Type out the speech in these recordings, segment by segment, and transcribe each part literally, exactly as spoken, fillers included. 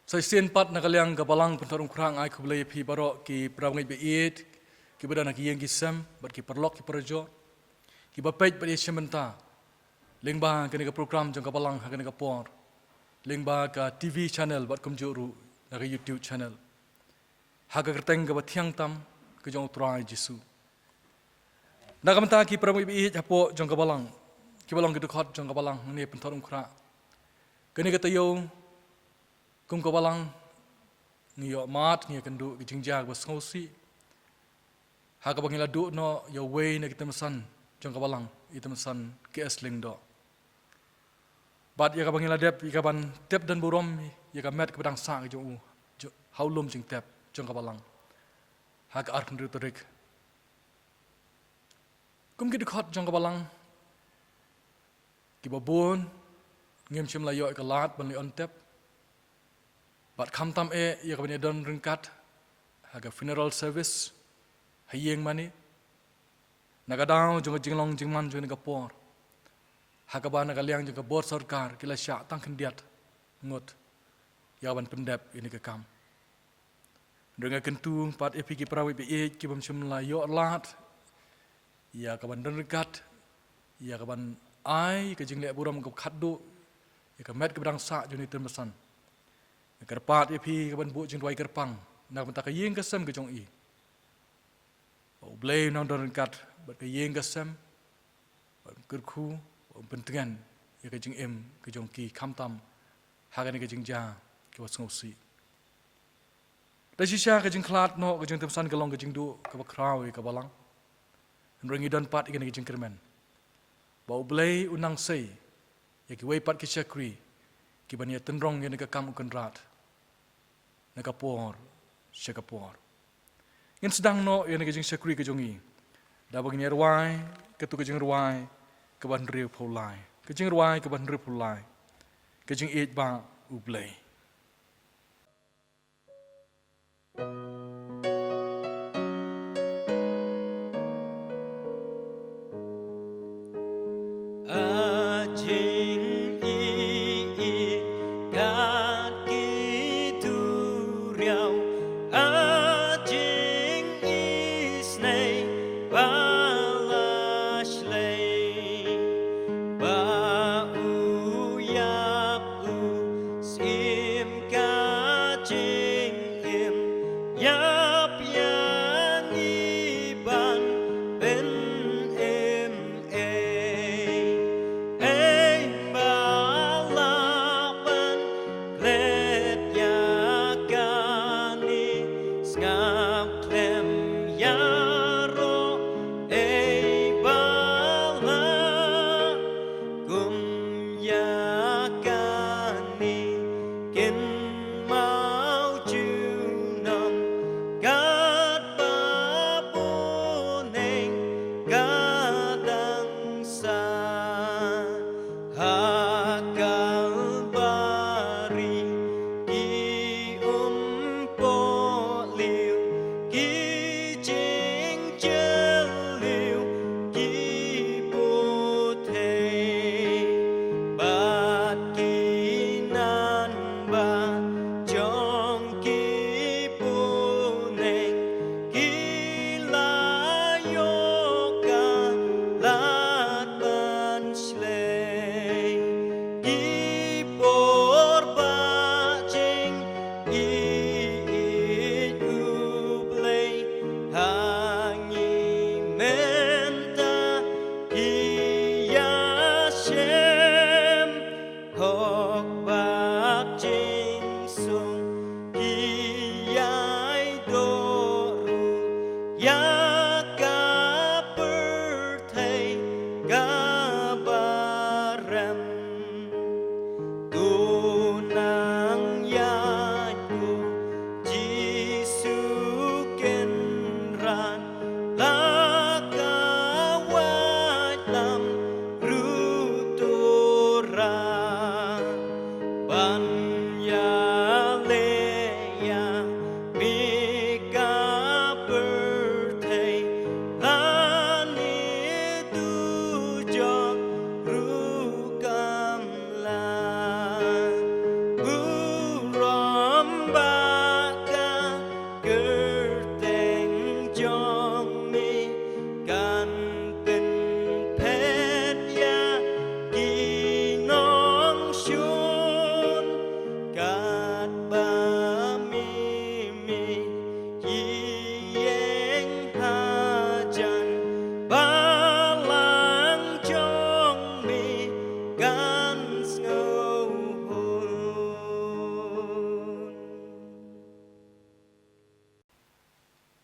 Sa shisien pat na ka liang ka Balang Pynthorumkhrah nga ai khublei ïa phi baroh ki para bangeit ba ïeit, kiba don ha ki ïing ki sem, bad ki paralok ki parajor, kiba peit bad ïa shim bynta lyngba kane ka program jong ka Balang ha kane ka por, lyngba ka T V channel bad kumjuh ruh na ka YouTube channel, ha ka kyrteng kaba thiang tam ka jong U Trai Jisu. Na ka bynta ki para bangeit ba ïeit hapoh jong ka Balang, kiba long ki dkhot jong ka Balang hangne Pynthorumkhrah, kane ka taïew kum ka Balang, ngi ïoh mad, ngi ïakynduh ki jingjia kaba sngewsih, ha kaba ngi la duh noh ïa uwei na ki tymmen san jong ka Balang, i tymmen san K S Lyngdoh. Bad ïa kaba ngi la dep, ïa kaban tep don burom ïa ka met kaba dang sah ka jong u, jo-, ha u lum jingtep jong ka Balang, ha ka arphew hynriew tarik. Kum ki dkhot jong ka Balang, kiba bun ngim shym la ïoh ïa ka lad ban leit on tep. Bad khamtam eh ïa kaban ïadon ryngkat ha ka funeral service ha ïing mane, na ka daw jong ka jinglong jingman jong kane ka por, ha kaba na ka liang jong ka bor sorkar ki la shah tang khyndiat ngut ïa kaban pyndep ïa kane ka kam. Hynrei nga kyntu pat ïa phi ki para bangeit ba ïeit kibym shym la ïoh lad ïa kaban don ryngkat, ïa kaban ai ka jingleh burom kaba khatduh ïa ka met kaba dang sah jong une u tymmen san. Nga kyrpad ïa phi kaban buh jingrwai kyrpang na ka bynta ka ïing ka sem ka jong i, ba U Blei un nang don ryngkat bad ka ïing ka sem, ba un kyrkhu, ba un pyntngen ïa ka jingim ka jong ki khamtam ha kane ka jingjia kaba sngewsih. Da shisha ka jingkhlad noh ka jong u tymmen san ka long ka jingduh kaba khraw ïa ka Balang. Hynrei ngi don pat ïa kane ka jingkyrmen ba U Blei un nang sei ïa kiwei pat ki shakri kiban ïatynrong ïa kane ka kam U Kynrad na ka por sha ka por. Ngin sdang noh ïa kane ka jingshakri ka jong ngi da ba ngin ïa rwai katto ka jingrwai kaba hynriewphew lai. Ka jingrwai kaba hynriewphew lai, Ka Jingïeit Bah U Blei. A jingïeit kat ki duriaw, a jingisynei ba la shlei, ba u ïap u syiem ka jingim, ïap ïa ngi ban pynim ei. Ei ba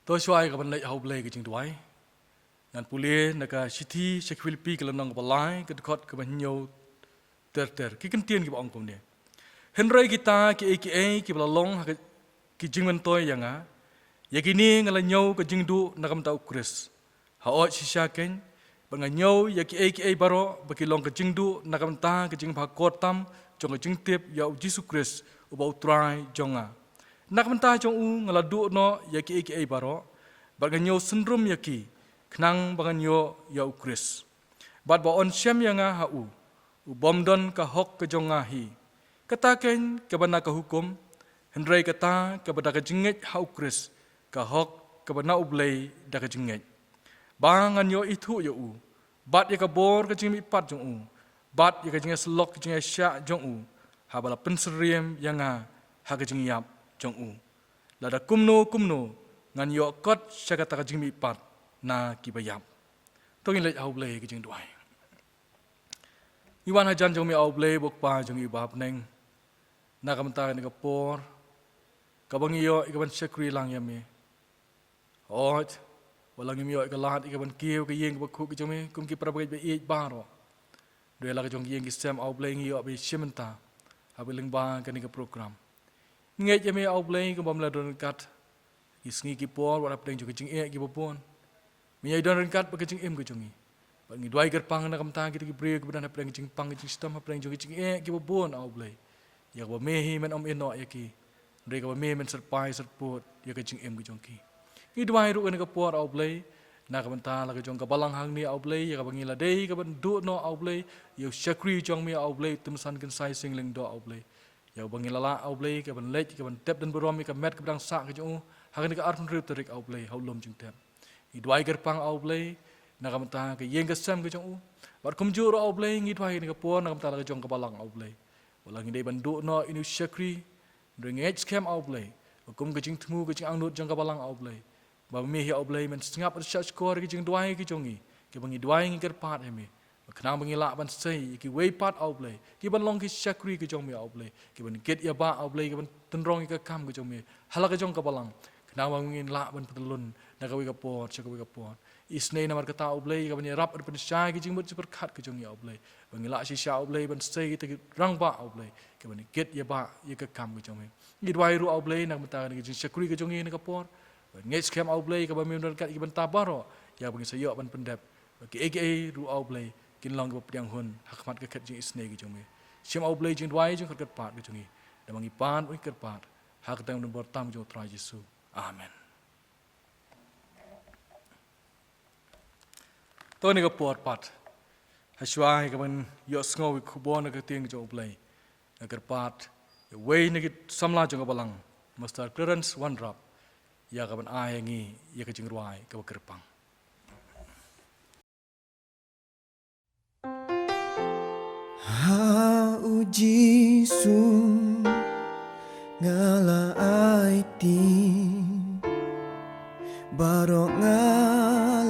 To shuwa ïa ka ban leit ha U Blei ka jingduwai, ngan pule na ka shithi sha ki Philippi ka lynnong kaba lai, ka dkhot kaba hynñiew ter ter. Ki kyntien kiba ong kumne: Hynrei kita kiei kiei kiba la long ha ki jingmyntoi ïa nga, ïa kine nga la ñiew ka jingduh na ka bynta U Khrist. Hooid shisha kein, ba nga ñiew ïa kiei kiei baroh ba ki long ka jingduh na ka bynta ka jingbha kor tam jong ka jingtip ïa U Jisu Khrist uba U Trai jong nga. Na ka bynta jong u nga la duh noh ïa kiei kiei baroh, bad nga ñiew synrum ïa ki, khnang ba ngan ïoh ïa U Khrist, bad ba un shem ïa nga ha u, u bym don ka hok ka jong nga hi. Kata kein kaba na ka hukum, hynrei kata kaba da ka jingngeit ha U Khrist, ka hok kaba na U Blei da ka jingngeit, ba ngan ïoh ithuh ïa u, bad ïa ka bor ka jingmihpat jong u, bad ïa ka jingïasyllok ka jingïaishah jong u, haba la pynsyriem ïa nga ha ka jingïap jong u, lada kumno kumno ngan ïoh kot sha kata ka jingmihpat na kiba ïap. To ngin leit ha U Blei ka jingduwai. Ngi wan hajan jong me, A U Blei, U Kpa jong ngi uba ha bneng, na ka bynta kane ka por kaba ngi ïoh ïa ka ban shakri lang ïa me. Hooid, wat la ngim ïoh ïa ka lad ïa ka ban kiew ka ïing kaba khuid ka jong me kum ki para bangeit ba ïeit baroh, hynrei la ka jong ki ïing ki sem, A U Blei, ngi ïoh ba ïashim bynta haba lyngba kane ka program. Ngi ngeit ïa me, A U Blei, kumba me la don ryngkat ki sngi ki por, wat hapdeng jong ki jingeh kiba bun, me ïai don ryngkat bad ka jingim ka jong ngi. Bad ngi duwai kyrpang na ka bynta kita ki briew kiba don hapdeng ka jingpang ka jingshitom, hapdeng jong ki jingeh kiba bun, A U Blei, ïa kaba me hi men ym ïehnoh ïa ki, hynrei kaba me men syrpai syrpud ïa ka jingim ka jong ki. Ngi duwai ruh kane ka por, A U Blei, na ka bynta la ka jong ka balang hangne, A U Blei, ïa kaba ngi la dei ka ban duh noh, A U Blei, ïa u shakri jong me, A U Blei, Tymmen Kynsai Sing Lyngdoh, A U Blei, ïa uba ngi la lah, A U Blei, ka ban leit ka ban tep don burom ïa ka met kaba dang sah ka jong u ha kane ka arphew hynriew tarik, A U Blei, ha u lum jingtep. Ngi duwai kyrpang, A U Blei, na ka bynta ka ïing ka sem ka jong u. Bad kumjuh ruh, A U Blei, ngi duwai kane ka por na ka bynta la ka jong ka balang, A U Blei, wat la ngi dei ban duh noh ïa une u shakri, hynrei ngi ngeit skhem, A U Blei, ba kum ka jingthmu ka jingangnud jong ka balang, A U Blei, ba me hi, A U Blei, men sngap, men shahshkor ïa ka jingduwai ka jong ngi, kaba ngi duwai ngi kyrpad ïa me, ba khnang ba ngin lah ban sei ïa kiwei pat, A U Blei, ki ban long ki shakri ka jong me, A U Blei, ki ban kit ïa bah, A U Blei, ki ban tynrong ïa ka kam ka jong me ha la ka jong ka balang, khnang ba ngin lah ban pyntylun na kawei ka por sha kawei ka por. Isynei namar kata, A U Blei, ïa ka ban ïarap bad pynshai ïa ki jingmut jingpyrkhat ka jong ngi, A U Blei, ba ngin lah shisha, A U Blei, ban sei kita ki rangbah, A U Blei, ki ban kit ïa bah ïa ka kam ka jong me. Ngi duwai ruh, A U Blei, na ka bynta kane ka jingshakri ka jong ngi kane ka por, bad ngeit skhem, A U Blei, kaba me don ryngkat ïa ki bynta baroh, ïa kaba ngin sa ïoh ban pyndep, bad kiei kiei ruh, A U Blei, kin long kiba pdiang hun ha khmat ka khet jingisynei ka jong me. Shim, A U Blei, jingduwai jong ka kyrpad ka jong ngi, namar ngi pan bad ngi kyrpad ha ka kyrteng kaba don bor tam jong U Trai Jisu. Amen. To kane ka por pat, ha shuwa ïa ka ban ïohsngew ïa ka khubor na ka ktien ka jong U Blei, nga kyrpad ïa uwei na ki samla jong ka balang, Mister Clarence Wanrap, ïa ka ban ai ïa ngi ïa ka jingrwai kaba kyrpang. Ha U Jisu nga la aiti, baroh nga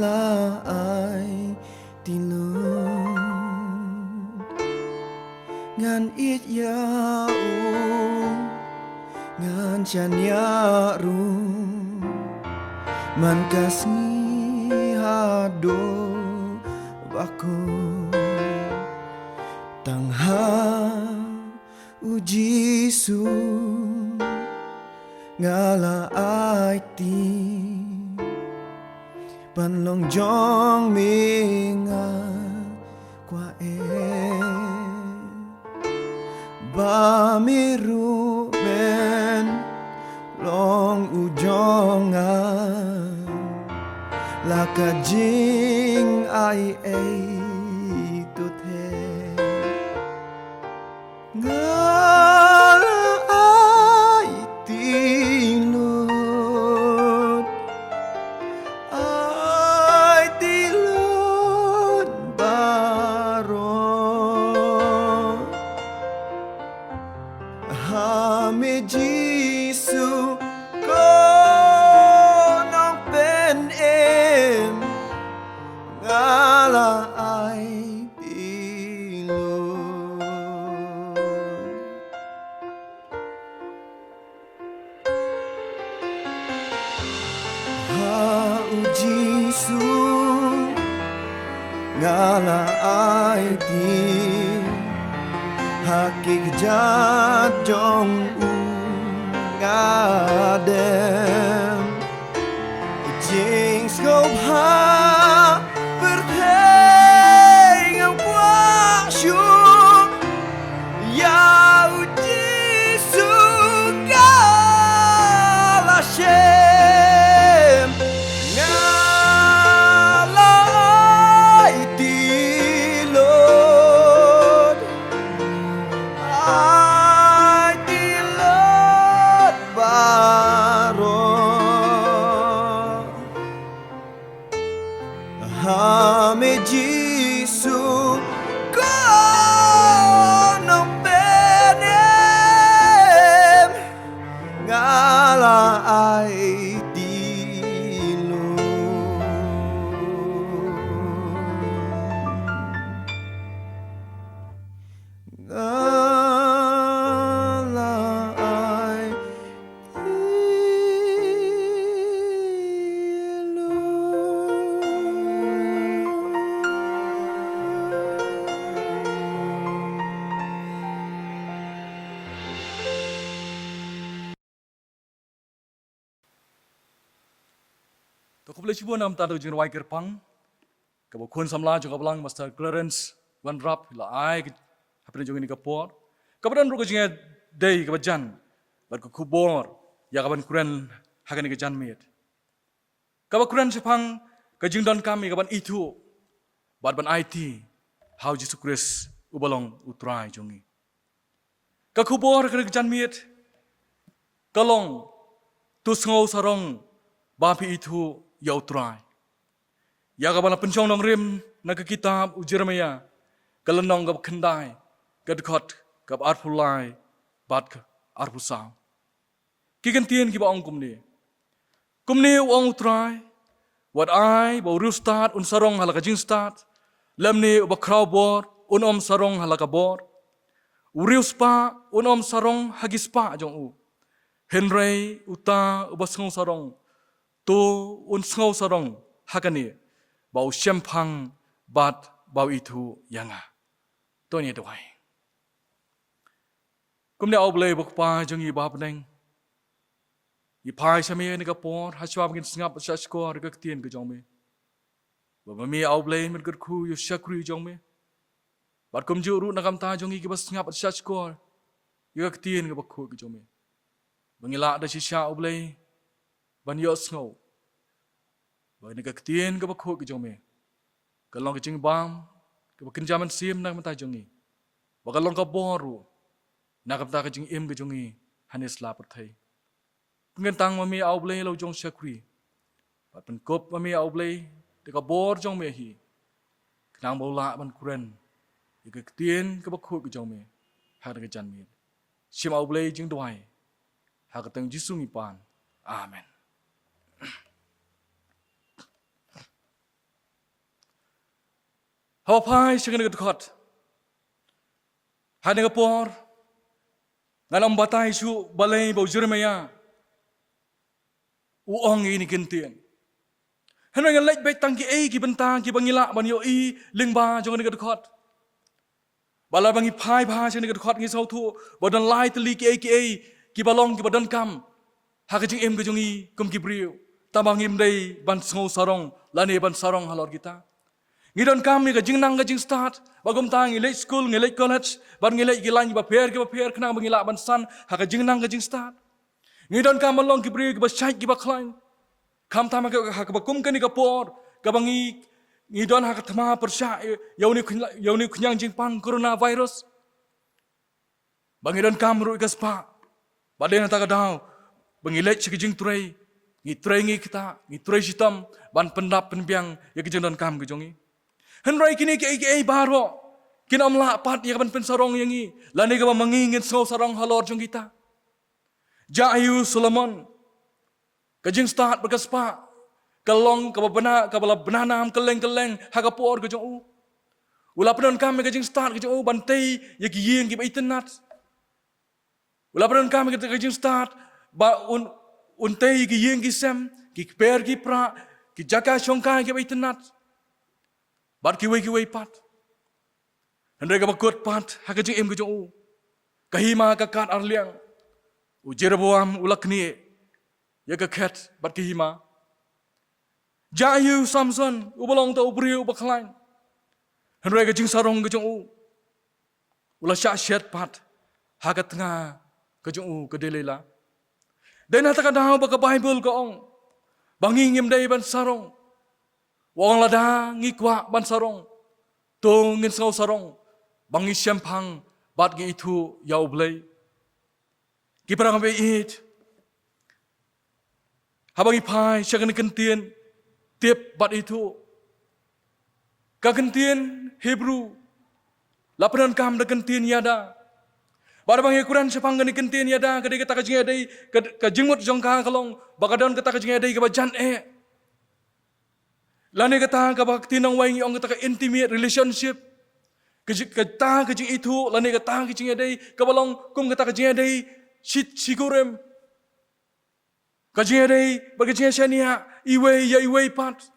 la aiti lut. Ngan ïeit ïa u, ngan shaniah ruh, man ka sngi haduh ba kut. Tang ha U Jisu nga la aiti, ban long jong me nga kwah eh, ba me ruh men long u jong nga, la ka jingai ei tu the. Nga la aiti lut, aiti lut baroh ha me Jisu, ko Nongpynim, nga la aiti lut. la aiti ha ki kjat jong u nga dem. Jingsngewbha pyrthei ngam kwah shuh, ïa u Jisu ka la shem. Nga la aiti Lord, aiti Lord baroh. Ha me Jisu ko nongpynim, nga la aiti Lord. Nga la aiti Lord. To khublei shibun namar ka jingrwai kyrpang kaba u khun samla jong ka balang Master Clarence Wanrap la ai hapdeng jong kane ka por, kaba don ruh ka jingïadei kaba jan bad ka khubor ïa kaban kren ha kane ka janmiet, kaba kren shaphang ka jingdonkam ïa kaban ithuh bad ban aiti ha u Jisu Khrist uba long u Trai jong ngi. Ka khubor ha kane ka janmiet ka long: To sngew sarong ba phi ithuh ïa u Trai. Ïa kaba la pynshong nongrim na ka kitab u Jeremaïah, ka lynnong kaba khyndai, ka dkhot kaba arphew lai bad ka arphew saw. Ki kyntien kiba ong kumne: Kumne u ong u Trai: Wat ai ba u riewstad un sarong ha la ka jingstad, lymne uba khraw bor un ym sarong ha la ka bor. U riewspah un ym sarong ha ki spah jong u. Hynrei uta uba sngew sarong, to un sngew sarong ha kane, ba u shemphang bad ba u ithuh ïa nga. To ngin ïa duwai. Kumne, A U Blei uba U Kpa jong ngi uba ha bneng, ngi phai sha me ha kane ka por ha shwa ba ngin sngap bad shahshkor ïa ka ktien ka jong me. Ba ma me, A U Blei, men kyrkhu ïa u shakri jong me. Bad kumjuh ruh na ka bynta jong ngi kiba sngap bad shahshkor ïa ka ktien kaba khuid ka jong me, ba ngin lah da shisha, A U Blei, ban ïohsngew ba kane ka ktien kaba khuid ka jong me ka long ka jingbam kaba kynja mynsiem na ka bynta jong ngi, ba ka long ka bor ruh na ka bynta ka jingim ka jong ngi ha kane ka sla pyrthei. Pynkyntang ma me, A U Blei, la u jong u shakri, bad pynkup ma me, A U Blei, da ka bor jong me hi, khnang ba u lah ban kren ïa ka ktien kaba khuid ka jong me ha kane ka janmiet. Shim, A U Blei, jingduwai ha ka kyrteng Jisu ngi pan. Amen. Haba phai sha kane ka dkhot, ha kane ka por ngan ym batai shuh balei ba u Jeremaïah u ong ïa kine ki kyntien. Hynrei ngan leit beit tang kiei ki bynta kiba ngi lah ban ïohi lyngba jong kane ka dkhot. Ba lada ngi phai bha sha kane ka dkhot, ngi sngewthuh ba don lai tylli kiei kiei kiba long kiba donkam ha ka jingim ka jong ngi kum ki briew, tangba ngim dei ban sngew sarong lane ban sarong halor kita. Ngi donkam ïa ka jingnang ka jingstad, ba kumta ngi leit skul, ngi leit college, bad ngi leit ki lain kiba pher kiba pher khnang ba ngi lah ban san ha ka jingnang ka jingstad. Ngi donkam ban long ki briew kiba shait kiba khlaiñ. Khamtam ha ka, ha kaba kum kane ka por kaba ngi, ngi don ha ka thma pyrshah ïa une u khñiang, ïa une u khñiang jingpang coronavirus, ba ngi donkam ruh ïa ka spah. Bad dei na kata ka daw ba ngi leit sha ka jingtrei, ngi trei ngi ktah, ngi trei shitom ban pyndap pynbiang ïa ka jingdonkam ka jong ngi. Hynrei kine kiei kiei baroh kin ym lah pat ïa ka ban pynsarong ïa ngi lane kaba ma ngi ngin sngew sarong halor jong kita. Jah ïa u Solomon, ka jingstad bad ka spah ka long kaba bna, kaba la bna nam kylleng kylleng ha ka por ka jong u. U la pyndonkam ïa ka jingstad ka jong u ban tei ïa ki ïing kiba itynnat. U la pyndonkam ïa ka jingstad ba un, un tei ïa ki ïing ki sem, ki kper ki pra, ki jaka shongkai kiba itynnat. bad kiwei kiwei pat. Hynrei kaba kut pat ha ka jingim ka jong u, ka hima ka kat arliang. U Jeroboam u la knieh ïa ka khet bad ka hima. Jia ïa u Samson, uba long tang u briew uba khlaiñ. Hynrei ka jingsarong ka jong u, u la shah shet pat ha ka tnga ka jong u, ka Delilah. Dei na kata ka daw ba ka Baibl ka ong ba ngi ngim dei ban sarong. U ong lada ngi kwah ban sarong, to ngin sngew sarong ba ngi shemphang bad ngi ithuh ïa U Blei. Ki para bangeit, haba ngi phai sha kane ka ktien tip bad ithuh, ka ktien Hebru la pyndonkam da ka ktien yada. Bad haba ngi kren shaphang kane ka ktien yada, ka dei kata ka jingïadei, ka, ka jingmut jong ka ka long ba ka don kata ka jingïadei kaba jan eh. Lane kata kaba ka ktien nongwei ngi ong kata ka intimate relationship. Ka ji-, kata ka jingithuh lane kata ka jingïadei kaba long kum kata ka jingïadei shi, shi kurim. Ka jingïadei bad ka jingïashaniah iwei ïa iwei pat.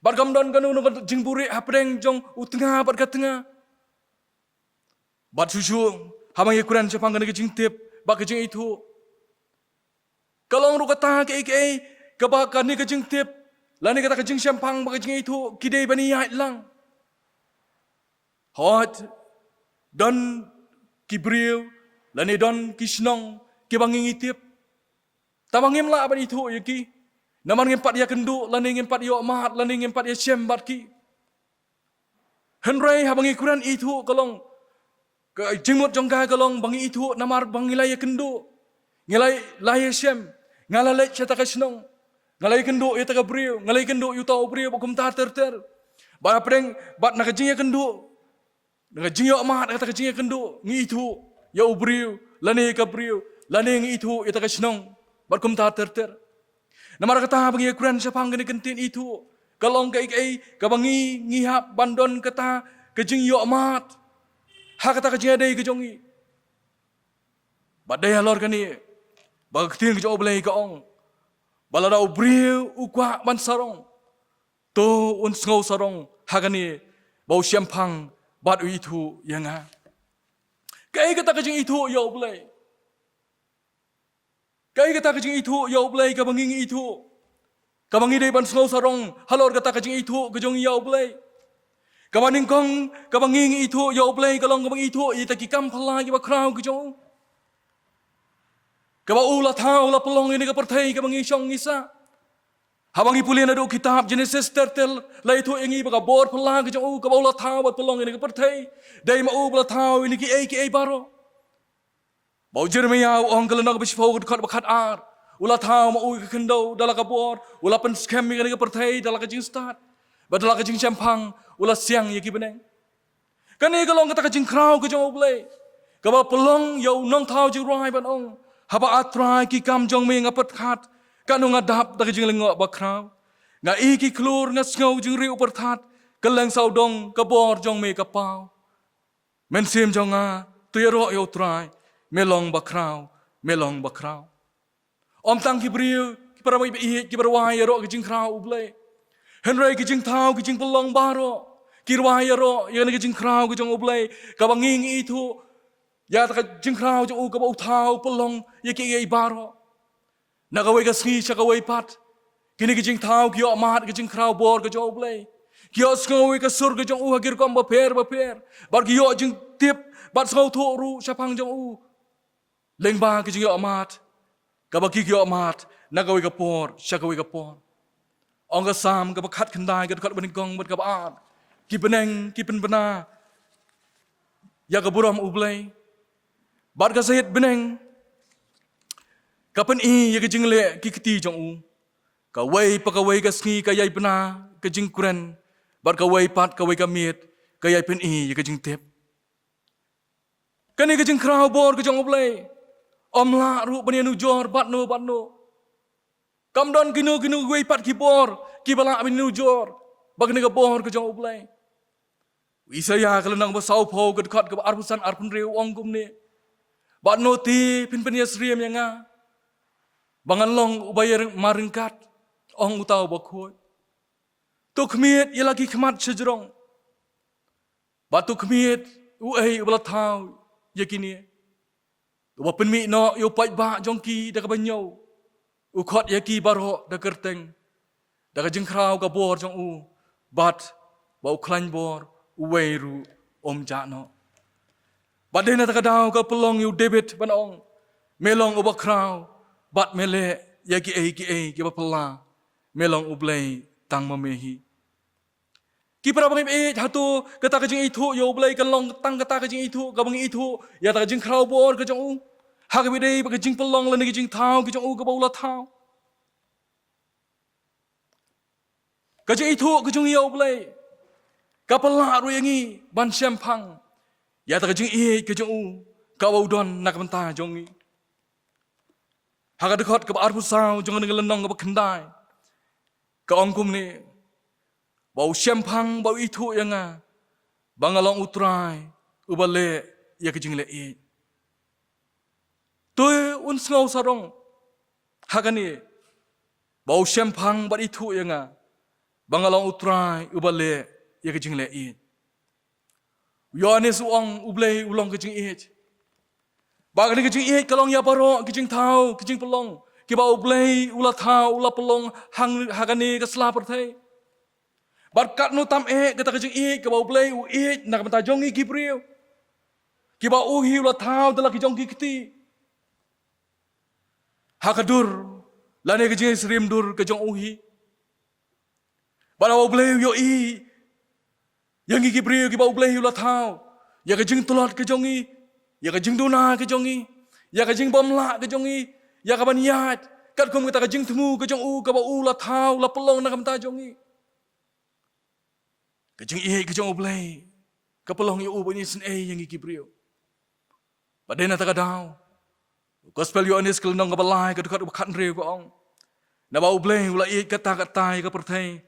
Bad kam don kano kano ka jingbuhrieh hapdeng jong u tnga bad ka tnga. Bad shuh shuh haba ngi kren shaphang kane ka jingtip bad ka jingithuh, ka long ruh kata kaei kaei kaba kane ka jingtip lane kata ka jingshemphang bad ka jingithuh ki dei ban ïaid lang. Hooid, don ki briew lane don ki shnong kiba ngi ngi tip, tangba ngim lah ban ithuh ïa ki. Namar ngim pat ïakynduh lane ngim pat ïohmad lane ngim pat ïashem bad ki. Hynrei haba ngi kren ithuh ka long, ka jingmut jong ka ka long ba ngi ithuh namar ba ngi la ïakynduh, ngi la, la ïashem, nga la leit sha kata ka shnong, nga la ïakynduh ïa kata ka briew, nga la ïakynduh ïa uta u briew bad kumta ter ter. Bad hapdeng, bad na ka jingïakynduh, na ka jingïohmad kata ka jingïakynduh, ngi ithuh ïa u briew lane ïa ka briew lane ngi ithuh ïa kata ka shnong bad kumta ter ter. Namar kata ba ngi kren shaphang kane ka ktien ithuh, ka long kaei kaei kaba ngi, ngi hap ban don kata ka jingïohmad ha kata ka jingïadei ka jong ngi. Bad dei halor kane ba ka ktien ka jong U Blei ka ong ba lada u briew u kwah ban sarong, to un sngew sarong ha kane ba u shemphang bad u ithuh ïa nga. Kaei kata ka jingithuh ïa U Blei? Kaei kata ka jingithuh ïa U Blei kaba ngi ngi ithuh, kaba ngi dei ban sngew sarong halor kata ka jingithuh ka jong ngi ïa U Blei? Kaba nyngkong kaba ngi ngi ithuh ïa U Blei ka long kaba ngi ithuh ïa kita ki kam phylla kiba khraw ka jong u, kaba u la thaw, u la pynlong ïa kane ka pyrthei kaba ngi shong ngi sah. Haba ngi pule naduh kitab Jenesis ter ter, la ithuh ïa ngi ba ka bor phylla ka jong u kaba u la thaw bad pynlong ïa kane ka pyrthei, dei ma u ba la thaw ïa kine kiei kiei baroh. Bad u Jeremaïah u ong ka lynnong ba shiphew ka dkhot ba khatar, u la thaw ma u ïa ka khyndew da la ka bor, u la pynskhem ïa kane ka pyrthei da la ka jingstad, bad da la ka jingshemphang u la siang ïa ki bneng. Kane ka long kata ka jingkhraw ka jong U Blei, kaba pynlong ïa u nongthaw jingrwai ban ong, haba A Trai ki kam jong me nga pyrkhat, katno nga dap da ka jinglyngngoh bakhraw. Nga i ki khlur, nga sngew jingrieh u pyrthat, kylleng sawdong ka bor jong me ka paw. Mynsiem jong nga, to ïaroh ïa U Trai, me long bakhraw, me long bakhraw. Ym tang ki briew, ki para bangeit kiba rwai ïaroh ka jingkhraw U Blei, hynrei ki jingthaw, ki jingpynlong baroh ki rwai ïaroh ïa kane ka jingkhraw ka jong U Blei, kaba ngi ngi ithuh ïa kata ka jingkhraw jong u kaba u thaw pynlong ïa kiei kiei baroh. Na kawei ka sngi sha kawei pat, kine ki jingthaw ki ïohmad ka jingkhraw bor ka jong U Blei. Ki ïohsngew ïa ka sur ka jong u ha ki rukom bapher bapher, bad ki ïoh jingtip bad sngewthuh ruh shaphang jong u lyngba ka jingïohmad kaba ki ïohmad na kawei ka por sha kawei ka por. Ong ka Salm kaba khatkhyndai, ka dkhot ba nyngkong bad kaba ar, ki bneng ki pynbna ïa ka burom U Blei, bad ka sahit bneng ka pyni ïa ka jingleh ki kti jong u. Kawei pa kawei ka sngi ka ïai bna ka jingkren, bad kawei pat kawei ka miet ka ïai pyni ïa ka jingtip. Kane ka jingkhraw bor ka jong U Blei, ym lah ruh ban ïanujor bad no bad no. Kam don kino kino kiwei pat ki bor kiba lah ban ïanujor bad kane ka bor ka jong U Blei. U Isaïah ka lynnong ba sawphew, ka dkhot kaba arphew san arphew hynriew u ong kumne: Bad no te phin pynïasyriem ïa nga ba ngan long uba ïa mar ryngkat, ong uta uba khuid. To khmied ïa la ki khmat shajrong, Bad to khmied uei uba la thaw ïa kine? Uba pynmih noh ïa u paidbah jong ki da kaba ñiew, u khot ïa ki baroh da kyrteng, da ka jingkhraw ka bor jong u, bad ba u khlaiñ bor uwei ruh um jah noh. Bad dei na kata ka daw ka pynlong ïa u David ban ong, me long uba khraw, bad me leh ïa kiei kiei kiba phylla, me long U Blei tang ma me hi. Ki para bangeit, hato kata ka jingithuh ïa U Blei kan long tang kata ka jingithuh kaba ngi ithuh ïa kata ka jingkhraw bor ka jong u, ha kaba ïadei bad ka jingpynlong lane ka jingthaw ka jong u kaba u la thaw? Ka jingithuh ka jong ngi ïa U Blei ka pynlah ruh ïa ngi ban shemphang ïa kata ka jingïeit ka jong u kaba u don na ka bynta jong ngi. Ha ka dkhot kaba arphew saw jong kane ka lynnong kaba khyndai, ka ong kumne, ba u shemphang, ba u ithuh ïa nga ba nga long U Trai uba leh ïa ka jingleh ïeit. To un sngew sarong ha kane, ba u shemphang bad ithuh ïa nga ba nga long U Trai uba leh ïa ka jingleh ïeit. U Ïoannis u ong U Blei u long ka jingïeit. Bad kane ka jingïeit ka long ïa baroh ki jingthaw ki jingpynlong kiba U Blei u la thaw, u la pynlong hang ha kane ka sla pyrthei. Bad katno tam eh kata ka jingïeit kaba U Blei u ïeit na ka bynta jong ngi ki briew, kiba u hi u la thaw da la ki jong ki kti ha ka dur lane ka jingsyriem dur ka jong u hi. Bad haba U Blei u ïohi ïa ngi ki briew kiba U Blei u la thaw, ïa ka jingtlot ka jong ngi, ïa ka jingduna ka jong ngi, ïa ka jingbymlah ka jong ngi, ïa ka ban ïaid katkum kata ka jingthmu ka jong u kaba u la thaw, la pynlong na ka bynta jong ngi, ka jingïeit ka jong U Blei ka pynlong ïa u ban isynei ïa ngi ki briew. Bad dei na kata ka daw u Gospel Ïoannis ka lynnong kaba lai, ka dkhot kaba khathynriew ka ong, naba U Blei u la ïeit katta katta ïa ka pyrthei,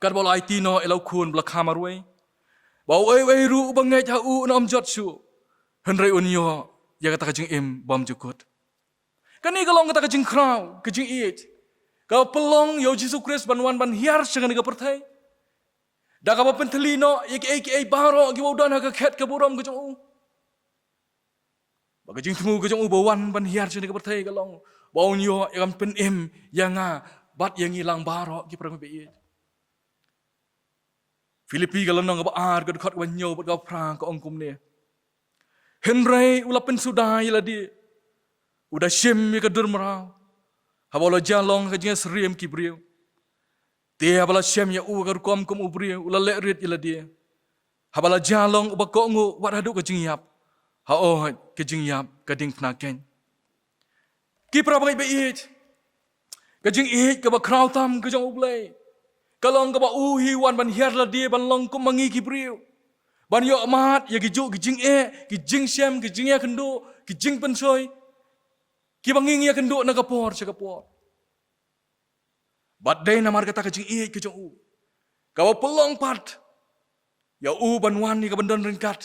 katba u la aiti noh ïa la u Khun ba la kha marwei, ba uei uei ruh uba ngeit ha u un ym jot shuh, hynrei un ïoh ïa kata ka jingim bymjukut. Kane ka long kata ka jingkhraw ka jingïeit kaba pynlong ïa U Jisu Khrist ban wan ban hiar sha kane ka pyrthei, da kaba pynthylli noh ïa kiei kiei baroh kiba u don ha ka khet ka burom ka jong u. Ba ka jingthmu ka jong u ba wan ban hiar sha kane ka pyrthei ka long ba un ïoh ïa ka ban pynim ïa nga bad ïa ngi lang baroh ki para bangeit. Philippi ka lynnong kaba ar, ka dkhot kaba hynñiew bad kaba phra ka ong kumne, hynrei u la pynsuda ïa lade, u da shim ïa ka dur mraw, haba u la jia long ha ka jingïasyriem ki briew. Te haba la shem ïa u ha ka rukom kum u briew, u la leh rit ïa lade, haba la jia long uba kohnguh wat haduh ka jingïap, haoid ka jingïap ka diengphna keiñ. Ki para bangeit ba ïeit, ka jingïeit kaba khraw tam ka jong U Blei ka long kaba u hi u wan ban hiar lade ban long kum ma ngi ki briew, ban ïoh mad ïa ki juh ki jingeh, ki jingshem, ki jingïakynduh, ki jingpynshoi kiba ngi ngi ïakynduh na ka por sha ka por. Bad dei namar kata ka jingïeit ka jong u kaba pynlong pat ïa u ban wan ïa ka ban don ryngkat,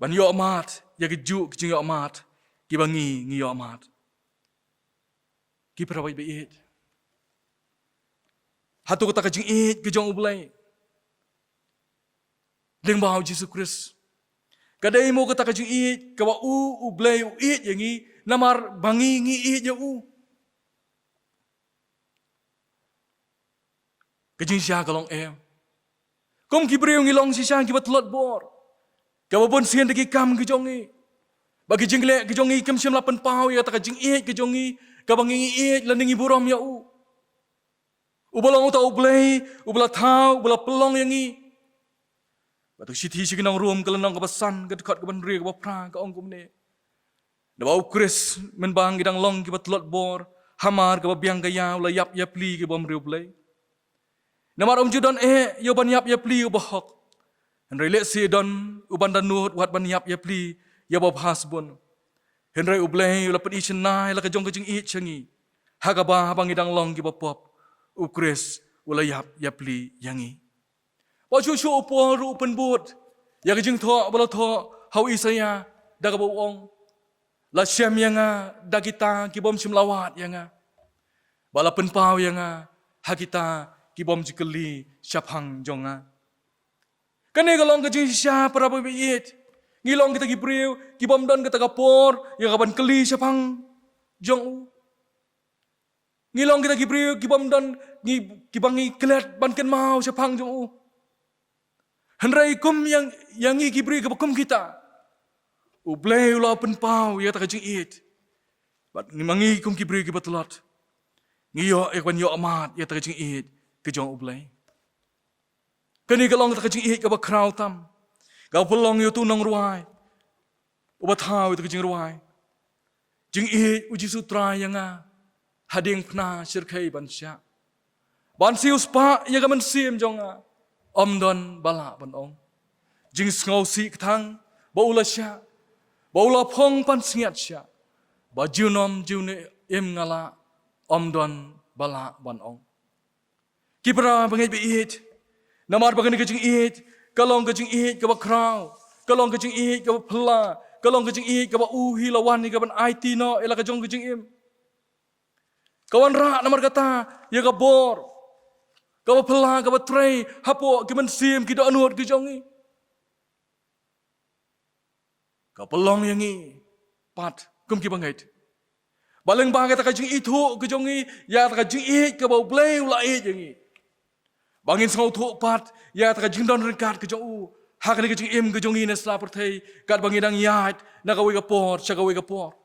ban ïoh mad ïa ki juh ki jingïoh mad kiba ngi ngi ïoh mad. Ki para bangeit ba ïeit, hato kata ka jingïeit ka jong U Blei lyngba U Jisu Khrist ka dei mo kata ka jingïeit kaba u U Blei u ïeit ïa ngi namar ba ngi ngi ïeit ïa u? Ka jingshisha ka long em. Kum ki briew ngi long shisha kiba tlot bor, kaba bun sien da ki kam ki jong ngi, ba ki jingleh ki jong ngi kim shym la pynpaw ïa kata ka jingïeit ki jong ngi, kaba ngi ngi ïeit lane ngi burom ïa u. Uba long uta U Blei uba la thaw, uba la pynlong ïa ngi. Bad u shithi sha ki nong Rom ka lynnong kaba san, ka dkhot kaba hynriew kaba phra ka ong kumne, naba U Khrist mynba ngi dang long kiba tlot bor, hamar kaba biang ka ïa u la ïap ïapli ki bym riewblei. Namar um ju don eh ïa u ban ïap ïapli uba hok, hynrei lehse don u ban dohnud wat ban ïap ïapli ïa uba bha sbun. Hynrei U Blei u la pyni shynna ïa la ka jong ka jingïeit sha ngi, ha kaba haba ngi dang long kiba pop, U Khrist u la ïap ïapli ïa ngi. Bad shuh shuh u Paul ruh u pynbud ïa ka jingthoh ba la thoh ha u Isaïah da kaba u ong, la shem ïa nga da kita ki bym shym la wad ïa nga, ba la pynpaw ïa nga ha kita ki bym ju kylli shaphang jong nga. Kane ka long ka jingshisha para bangeit ba ïeit. Ngi long kita ki briew ki bym don kata ka por ïa ka ban kylli shaphang jong u. Ngi long kita ki briew ki bym don ngi, kiba ngi klet ban kynmaw shaphang jong u. Hynrei kum ïa, ïa ngi ki briew kiba kum kita, U Blei u la pynpaw ïa kata ka jingïeit. Bad ngi, ma ngi kum ki briew kiba tlot, ngi ïoh ïa ka ban ïoh mad ïa kata ka jingïeit ka jong U Blei. Kane ka long kata ka jingïeit kaba khraw tam, kaba pynlong ïa utu u nongrwai uba thaw ïa kata ka jingrwai: Jingïeit U Jisu Trai ïa nga, hadien phna shyrkhei ban shah, ban siewspah ïa ka mynsiem jong nga, ym don ba lah ban ong. Jingsngewsih kthang ba u la shah, ba u la phong pansngiat shah, ba junom junom nga lah, ym don ba lah ban ong. Ki para bangeit ba ïeit, namar ba kane ka jingïeit ka long ka jingïeit kaba khraw, ka long ka jingïeit kaba phylla, ka long ka jingïeit kaba u hi la wan ïa ka ban aiti noh ïa la ka jong ka jingim. Ka wanrah namar kata ïa ka bor kaba phylla kaba trei hapoh ki mynsiem ki dohnud ki jong ngi. Ka pynlong ïa ngi pat kum ki bangeit ba lyngba kata ka jingithuh ka jong ngi ïa kata ka jingïeit kaba U Blei u la ïeit ïa ngi, ba ngin sngewthuh pat ïa kata ka jingdon ryngkat ka jong u ha kane ka jingim ka jong ngi na sla pyrthei, katba ngi dang ïaid na kawei ka por sha kawei ka por.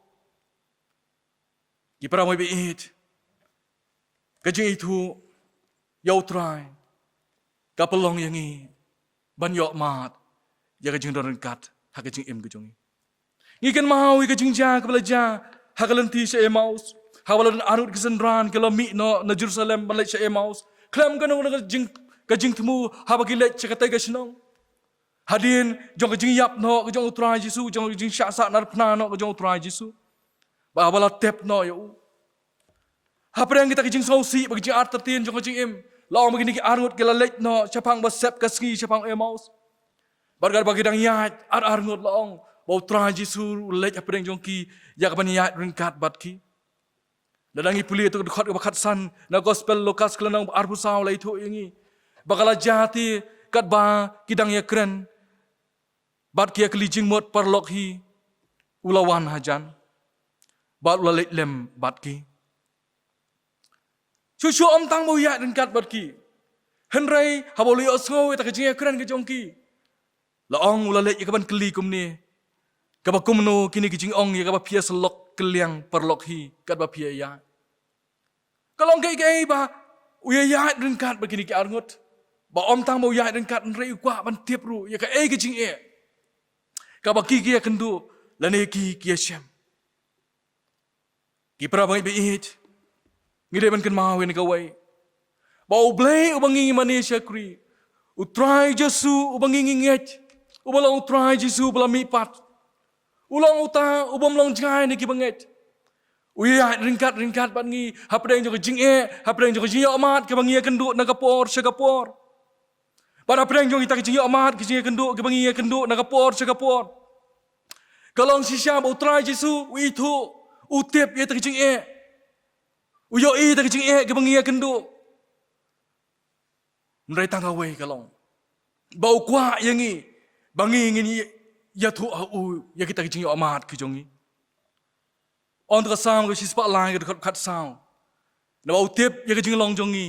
Ki para bangeit ba ïeit, ka jingithuh ïa U Trai ka pynlong ïa ngi ban ïoh mad ïa ka jingdon ryngkat ha ka jingim ka jong ngi. Ngi kynmaw ïa ka jingjia kaba la jia ha ka lynti sha Emmaus, haba la don arngut ki synran ki la mih noh na Jerusalem ban leit sha Emmaus. Khlem kano kano ka jing, ka jingthmu haba ki leit sha katei ka shnong. Hadien jong ka jingïap noh ka jong U Trai Jisu, jong ka jingshah sahnarphna noh ka jong U Trai Jisu, ba haba la tep noh ïa u, hapdeng kita ki jingsngewsih bad ki jingartatien jong ka jingim, la ong ba kine ki arngut ki la leit noh shaphang ba sep ka sngi shaphang Emmaus. Bad katba ki dang ïaid ar arngut, la ong ba U Trai Jisu u leit hapdeng jong ki ïa ka ban ïaid ryngkat bad ki. Lada ngi pule ïa uto u dkhot kaba khatsan na Gospel Lukas ka lynnong ba arphew saw, la ïathuh ïa ngi ba ka la jia te katba ki dang ïakren bad ki ïakylli jingmut paralok hi, u la wan hajan bad u la leit lem bad ki. Shuh shuh ym tang ba u ïaid ryngkat bad ki, hynrei haba u la ïohsngew ïa kata ka jingïakren ka jong ki, la ong, u la leit ïa ka ban kylli kumne: Kaba kumno kine ki jingong ïa kaba phi ïasyllok kylliang paralok hi katba phi ïaid? Ka long kaei kaei ba u ïaid ryngkat bad kine ki arngut, ba ym tang ba u ïaid ryngkat hynrei u kwah ban tip ruh ïa kaei ka jingeh kaba ki ki ïakynduh lane ki ki ïashem. Ki para bangeit ba ïeit, ngi dei ban kynmaw ïa kane kawei, ba U Blei uba ngi mane shakri, U Trai Jisu uba ngi ngi ngeit, uba long U Trai Jisu uba la mihpat, u long uta u bym long jngai na ki bangeit. U ïaid ryngkat ryngkat bad ngi hapdeng jong ka jingeh, hapdeng jong ka jingïohmad kaba ngi ïakynduh na ka por sha ka por. Bad hapdeng jong kita ki jingïohmad ki jingïakynduh kiba ngi ïakynduh na ka por sha ka por, ka long shisha ba U Trai Jisu u ithuh, u tip ïa kita ki jingeh, u ïohi ïa kita ki jingeh kiba ngi ïakynduh. Hynrei tang kawei ka long ba u kwah ïa ngi ba ngi ngin ïathuh ha u ïa kita ki jingïohmad ki jong ngi. Ong ka Salm ka shispah lai ka dkhot khatsaw, naba u tip ïa ka jinglong jong ngi,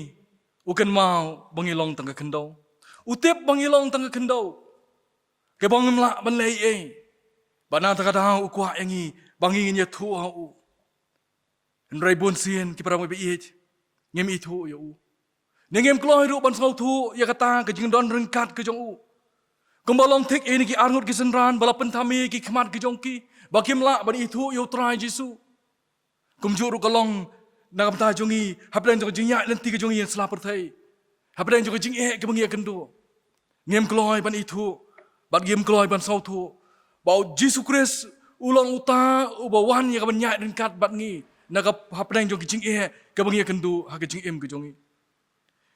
u kynmaw ba ngi long tang ka khyndew. U tip ba ngi long tang ka khyndew, kaba ngim lah ban leh ei ei. Bad na kata ka daw u kwah ïa ngi ba ngi ngin ïathuh ha u. Hynrei bunsien ki para bangeit ba ïeit, ngim ithuh ïa u. Ne ngim kloi ruh ban sngewthuh ïa kata ka jingdon ryngkat ka jong u. Kumba long thik ïa kine ki arngut ki synran ba la pynthame ïa ki khmat ki jong ki ba kim lah ban ithuh ïa U Trai Jisu. Kumjuh ruh ka long na ka bynta jong ngi hapdeng jong ka jingïaid lynti ka jong ngi na sla pyrthei, hapdeng jong ka jingeh kaba ngi ïakynduh. Ngim kloi ban ithuh bad ngim kloi ban sngewthuh ba U Jisu Khrist u long uta uba wan ïa ka ban ïaid ryngkat bad ngi na ka hapdeng jong ka jingeh kaba ngi ïakynduh ha ka jingim ka jong ngi.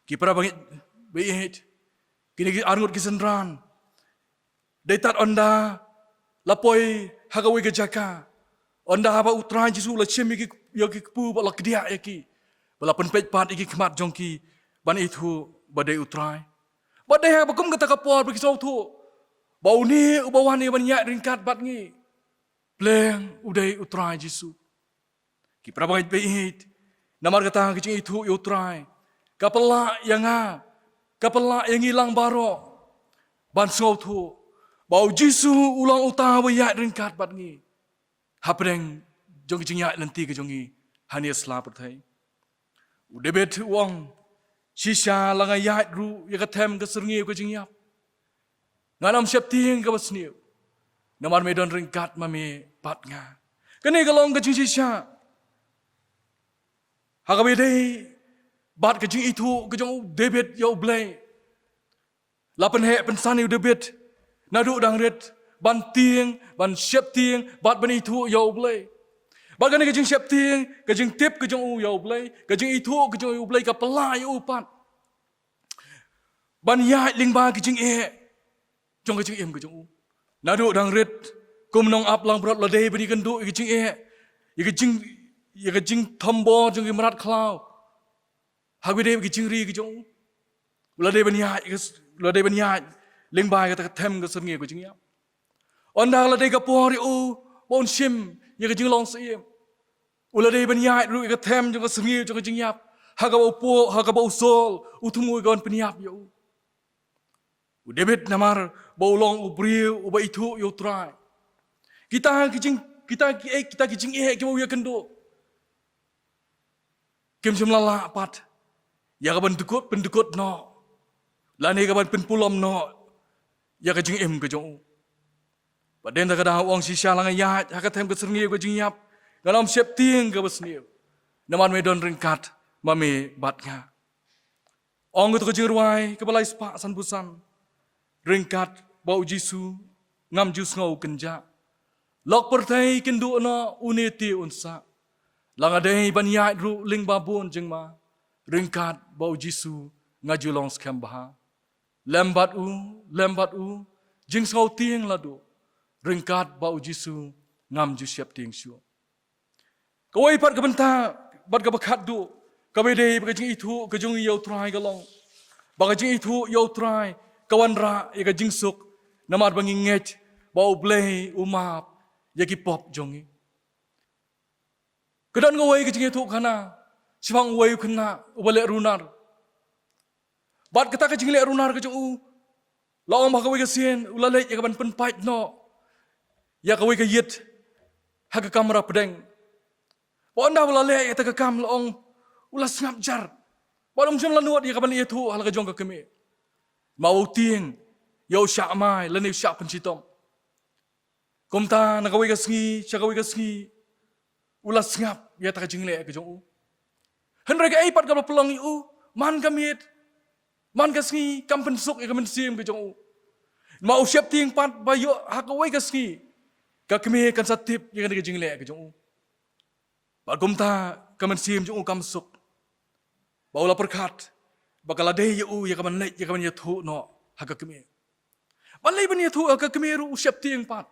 Ki para bangeit ba ïeit, kine ki arngut ki synran, dei tad ynda la poi ha kawei ka jaka, ynda ba U Trai Jisu u la shim ïa ki, ïa ki kpu bad la kdiah ïa ki, bad la pynpeit pat ïa ki khmat jong ki ban ithuh ba dei U Trai. Bad dei ha ba kum kata ka por ba ki sngewthuh ba une uba wan ïa ban ïaid ryngkat bad ngi, pleng u dei u Trai Jisu. Ki para bangeit baieit, namar kata ka jingithuh ïa u Trai ka pynlah ïa nga, ka pynlah ïa ngi lang baroh ban sngewthuh ba u Jisu u long uta uba ïaid ryngkat bad ngi hapdeng jong ka jingïaid lynti ka jong ngi ha kane ka sla pyrthei. U David u ong, shisha la nga ïaid ruh ïa ka them ka syrngiew ka jingïap, ngan ym sheptieng kaba sniew, namar me don ryngkat ma me bad nga. Kane ka long ka jingshisha ha kaba ïadei bad ka jingithuh ka jong u David ïa u Blei. La pynheh pynsan ïa u David naduh dang rit ban tieng, ban sheptieng bad ban ithuh ïa u Blei. Bad kane ka jingsheptieng, ka jingtip ka jong u ïa u Blei, ka jingithuh ka jong u ïa u Blei ka pynlah ïa u pat ban ïaid lyngba ka jingeh jong ka jingim ka jong u. Naduh dang rit kum nongap langbrot, la dei ban ïakynduh ïa ka jingeh, ïa ka jing, ïa ka jingthombor jong ki mrad khlaw ha kaba ïadei bad ka jingri ka jong u. U la dei ban ïaid, u la dei ban ïaid lyngba kata ka them ka syrngiew ka jingïap. Ynda la dei ka por ïa u ba un shim ïa ka jinglong syiem, u la dei ban ïaid ruh ïa ka them jong ka syrngiew jong ka jingïap, ha kaba u Pau-, ha kaba u Saul u thmu ïa ka ban pynïap ïa u. U David namar ba u long u briew uba ithuh ïa u Trai, kita ki jing, kita ki, eh, kita ki jingeh kiba u ïakynduh kim shym la lah pat ïa ka ban dkut pyndkut noh lane ka ban pynpulom noh ïa ka jingim ka jong u. Bad hadien kata ka daw u ong, shisha la nga ïaid ha ka them ka syrngiew ka jingïap, ngan ym sheptieng kaba sniew, namar me don ryngkat ma me bad nga. Ong kata ka jingrwai kaba lai spah sanphew san, ryngkat bad u Jisu ngam ju sngew kynjah. Lok pyrthei kynduh noh, une te un sah. La nga dei ban ïaid ruh lyngba bun jingma, ryngkat bad u Jisu nga ju long skhem bha. Lem bad u, lem bad u, jingsngew tieng la duh, ryngkat bad u Jisu ngam ju sheptieng shuh. Kawei pat ka bynta bad kaba khatduh kaba ïadei bad ka jingithuh ka jong ngi ïa u Trai ka long ba ka jingithuh ïa u Trai ka wanrah ïa ka jingsuk, namar ba ngi ngeit ba u Blei u map ïa ki pop jong ngi. Ka don kawei ka jingïathuh khana shaphang uwei u khynnah uba leh runar. Bad kata ka jingleh runar ka jong u, la ong ba ha kawei ka sien u la leit ïa ka ban pynpait noh ïa kawei ka ïit ha ka kamra pdeng. Bad ynda u la leh ïa kata ka kam, la ong u la sngap jar bad um shym la nud ïa ka ban ïathuh ha la ka jong ka kmie. Ma u tieng ïa u shah mai lane u shah pynshitom. Kumta na kawei ka sngi sha kawei ka sngi u la sngap ïa kata ka jingleh ka jong u. Hynrei kaei pat kaba pynlong ïa u, man ka miet, man ka sngi kam pynsuk ïa ka mynsiem ka jong u. Ma u sheptieng pat ba ïoh ha kawei ka sngi ka kmie kan sa tip ïa kane ka jingleh ka jong u. Bad kumta ka mynsiem jong u kam suk. Ba u la pyrkhat ba ka la dei ïa u ïa ka ban leit ïa ka ban ïathuh noh ha ka kmie. Ban leit ban ïathuh ha ka kmie ruh u sheptieng pat.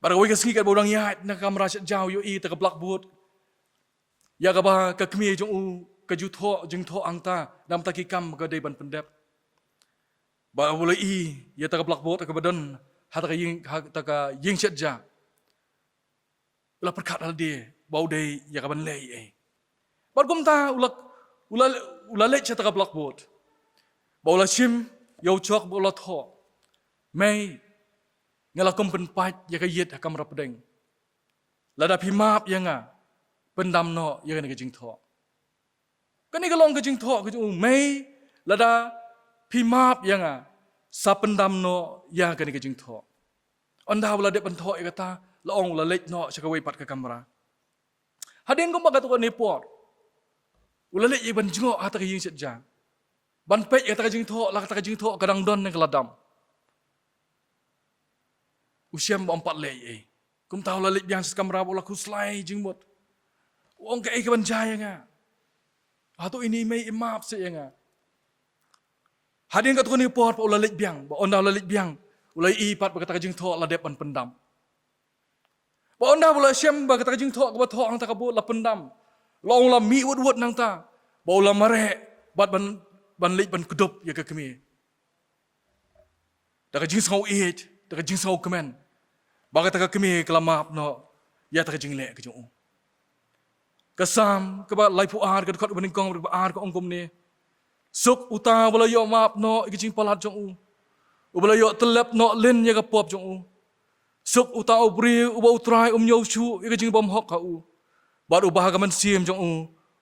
Bad kawei ka sngi katba u dang ïaid na ka kamra shet ja, u ïohi ïa kata ka blackboard ïa kaba ka kmie jong u ka ju thoh jingthoh hangta, namar kata ki kam ka dei ban pyndep. Bad u la ïohi ïa kata ka blackboard kaba don ha kata ka ïing, ha kata ka ïing shet ja. U la pyrkhat ha lade ba u dei ïa ka ban leh ei ei. Bad kumta u la, u la, u la leit sha kata ka blackboard. Bad u la shim ïa u chok bad u la thoh, mei, nga la kum pynpait ïa ka ïit ha kamra pdeng. Lada phi map ïa nga, pyndam noh ïa kane ka jingthoh. Kane ka long ka jingthoh ka jong u, mei, lada phi map ïa nga, sa pyndam noh ïa kane ka jingthoh. Ynda u la dep ban thoh ïa kata, la ong u la leit noh sha kawei pat ka kamra. Hadien kumba katto katne por u la leit ïa ban jngoh ha kata ka ïing shet ja ban peit ïa kata ka jingthoh, la kata ka jingthoh ka dang don ne ka la dam. U shem ba ym pat leh ei ei. Kumta u la leit biang sha kamra bad u la khuslai jingmut. U ong, kaei ka ban jia ïa nga? Hato ine i mei i map seh ïa nga? Hadien katto katne por pat u la leit biang, bad ynda u la leit biang u la ïohi pat ba kata ka jingthoh la dep ban pyndam. Bad ynda u la shem ba kata ka jingthoh kaba thoh hangta ka board la pyndam, la ong u la mih wut wut nangta bad u la mareh bad ban, ban leit ban kdup ïa ka kmie da ka jingsngew ïeit, da ka jingsngew kmen ba kata ka kmie ka la map noh ïa kata ka jingleh ka jong u. Ka Salm kaba laiphew ar, ka dkhot kaba nyngkong bad kaba ar ka ong kumne: Suk uta uba la ïoh map noh ïa ka jingpalat jong u, uba la ïoh tyllep noh lin ïa ka pop jong u. Suk uta u briew uba U Trai um ñiew shuh ïa ka jingbymhok ha u, bad uba ha ka mynsiem jong u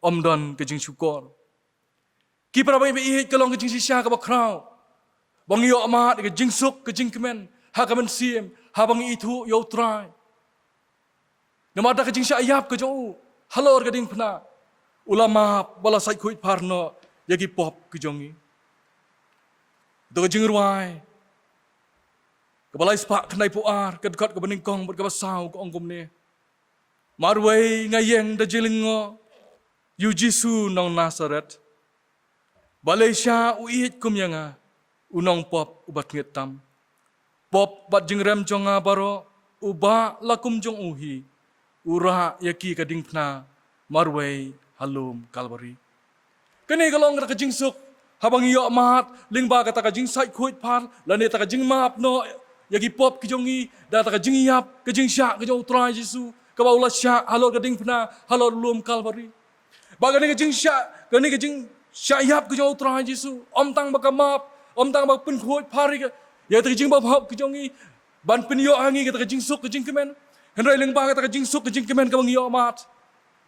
ym don ka jingshukor. Ki para bangeit ba ïeit, ka long ka jingshisha kaba khraw ba ngi ïoh mad ïa ka jingsuk ka jingkmen ha ka mynsiem haba ngi ithuh ïa U Trai. Namar da ka jingshah ïap ka jong u halor ka diengphna, u la map bad la sait khuid phar noh ïa ki pop ki jong ngi. To ka Jingrwai kaba lai spah khyndai phew ar, ka dkhot kaba nyngkong bad kaba saw ka ong kumne: Marwei nga ïeng da jinglyngngoh ïa u Jisu nong Nasaret. Balei sha u ïeit kum ïa nga, u nongpop uba tngit tam? Pop bad jingrem jong nga baroh, u bah la kum jong u hi, u rah ïa ki ka diengphna marwei ha lum Kalbari. Kane ka long kata ka jingsuk haba ngi ïoh mad lyngba kata ka jingsait khuid phar lane kata ka jingmap noh ïa ki pop ki jong ngi da kata ka jingïap, ka jingshah ka jong U Trai Jisu kaba u la shah halor ka diengphna, halor lum Kalbari. Ba kane ka jingshah, kane ka jingshah ïap ka jong U Trai Jisu ym tang ba ka map, ym tang ba pynkhuid phar ïa kata ka jingbymhok ka jong ngi ban pynïoh ha ngi kata ka jingsuk ka jingkmen, hynrei lyngba kata ka jingsuk ka jingkmen kaba ngi ïoh mad,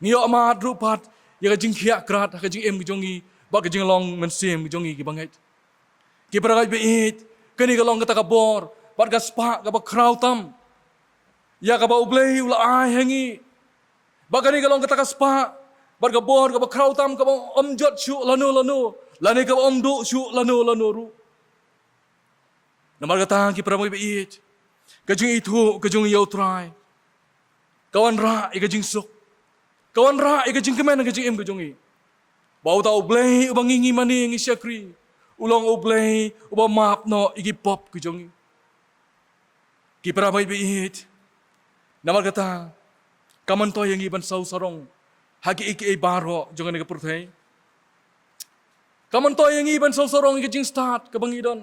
ngi ïoh mad ruh pat ïa ka jingkhiah krat ha ka jingim ka jong ngi bad ka jinglong mynsiem ka jong ngi ki bangeit. Ki para bangeit ba ïeit, kane ka long kata ka bor bad ka spah kaba khraw tam ïa kaba U Blei u la ai ha ngi. Bad kane ka long kata ka spah bad ka bor kaba khraw tam kaba ym jot shuh lano lano lane kaba ym duh shuh lano lano ruh. Namar kata ki para bangeit ba ïeit, ka jingithuh ka jong ngi ïa U Trai ka wanrah ïa ka jingsuk, ka wanrah ïa ka jingkmen ha ka jingim ka jong ngi. Ba uta U Blei uba ngi, ngi mane ngi shakri, u long U Blei uba map noh ïa ki pop ki jong ngi. Ki para bangeit ba ïeit, namar kata kam myntoi ïa ngi ban sngewsarong ha kiei kiei baroh jong kane ka pyrthei. Kam myntoi ïa ngi ban sngewsarong ïa ka jingstad kaba ngi don,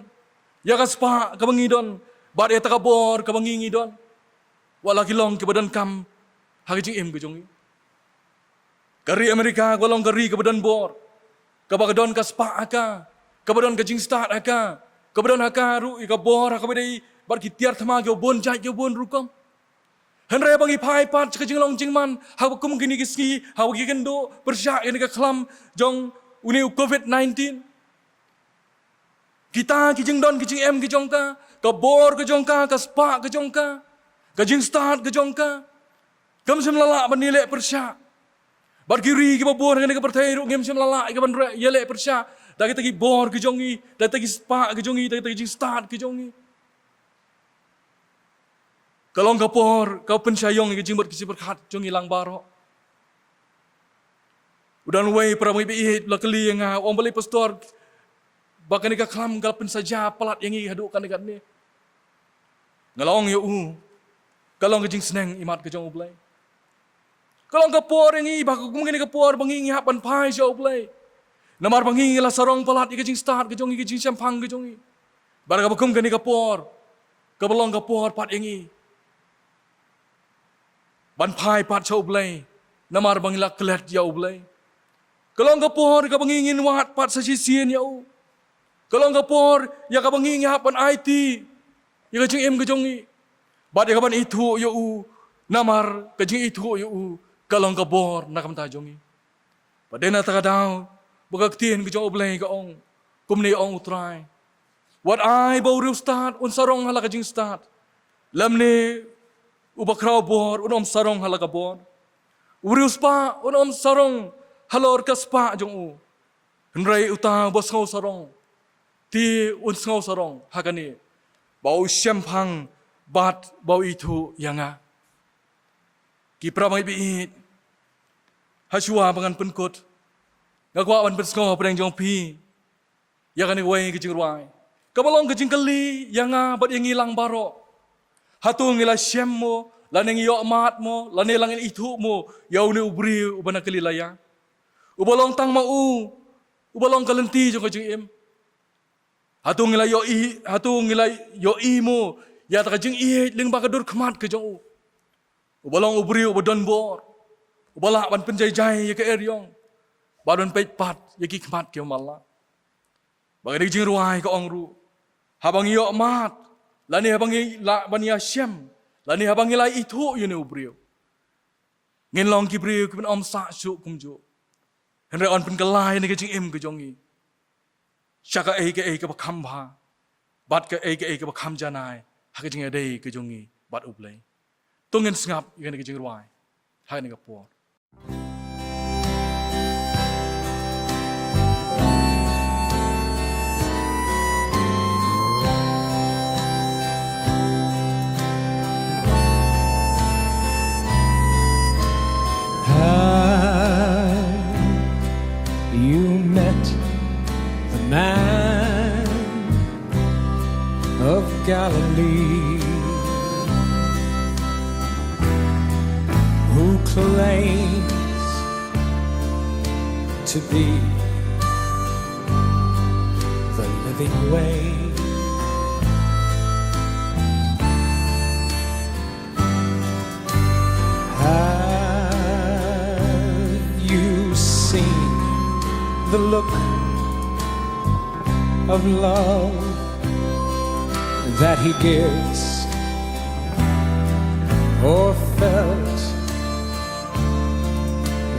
ïa ka spah kaba ngi don, bad ïa kata ka bor kaba ngi, ngi don. Wat la ki long kiba donkam ha ka jingim ka jong ngi. Ka ri Amerika ka long ka ri kaba don bor, kaba ka don ka spah ha ka, kaba don ka jingstad ha ka, kaba don ha ka ruh ïa ka bor ha kaba ïadei bad ki tiar thma kiba bun jait kiba bun rukom. Hynrei haba ngi phai pat sha ka jinglong jingman haba kum kine ki sngi, haba ngi kynduh pyrshah ïa kane ka khlam jong une u covid nineteen, kita ki jingdon ki jingem ki jong ka, ka bor ka jong ka, ka spah ka jong ka, ka jingstad ka jong ka, kam shym la lah ban ïaleh pyrshah. Bad ki ri kiba bun ha kane ka pyrthei ruh ngim shym la lah ïa ka ban re-, ïaleh pyrshah da kita ki bor ki jong ngi, da kita ki spah ki jong ngi, da kita ki jingstad ki jong ngi. Ka long ka por kaba pynshai ïong ïa ka jingmut ka jingpyrkhat jong ngi lang baroh. U don uwei para bangeit ba ïeit u la kylli ïa nga, u ong, balei pastor ba kane ka khlam ka la pynsaja palat ïa ngi haduh kane katne? Nga la ong ïa u, ka long ka jingsneng imat ka jong U Blei. Ka long ka por ïa ngi ba kum kane ka por ba ngi, ngi hap ban phai sha U Blei. Namar ba ngi, ngi la sarong palat ïa ka jingstad ka jong ngi, ka jingshemphang ka jong ngi. Bad kaba kum kane ka por kaba long ka por pat ïa ngi ban phai pat sha U Blei, namar ba ngi la klet ïa U Blei. Ka long ka por kaba ngi, ngin wad pat sa shisien ïa u. Ka long ka por ïa kaba ngi, ngi hap ban aiti ïa ka jingim ka jong ngi bad ïa ka ban ithuh ïa u, namar ka jingithuh ïa u ka long ka bor na ka bynta jong ngi. Bad dei na kata ka daw ba ka ktien ka jong U Blei ka ong, kumne ong U Trai: Wat ai ba u riewstad un sarong ha la ka jingstad, lymne u bakhraw bor un ym sarong ha la ka bor. U riewspah un ym sarong halor ka spah jong u, hynrei uta uba sngewsarong te un sngewsarong ha kane, ba u shemphang bad ba u ithuh ïa nga. Ki para bangeit ba ïeit, ha shuwa ba ngan pynkut, nga kwah ban pynsngew hapdeng jong phi ïa kane kawei ka jingrwai kaba long ka jingkylli ïa nga bad ïa ngi lang baroh. Hato ngi la shem mo, lane ngi ïoh mad mo, lane la ngi ithuh mo ïa une u briew uba na Galilea, uba long tang ma u Uba long ka lynti jong ka jingim. Hato ngi la ïohi, hato ngi la ïohi mo ïa kata ka jingïeit lyngba ka dur khmat ka jong u? Uba long u briew uba don bor, uba lah ban pynjaijai ïa ka eriong, bad ban peit pat ïa ki khmat kiba matlah. Bad kane ka jingrwai ka ong ruh, haba ngi ïoh mad, lane haba ngi lah ban ïashem, lane haba ngi la ithuh ïa une u briew, ngin long ki briew kiban ym sah shuh kumjuh. Hynrei yn pynkylla ïa kane ka jingim ka jong ngi sha kaei kaei kaba kham bha bad kaei kaei kaba kham janai ha ka jingïadei ka jong ngi bad U Blei. To ngin sngap ïa kane ka jingrwai ha kane ka por. Have you met the man of Galilee who claims to be the living way? Have you seen the look of love that he gives, or felt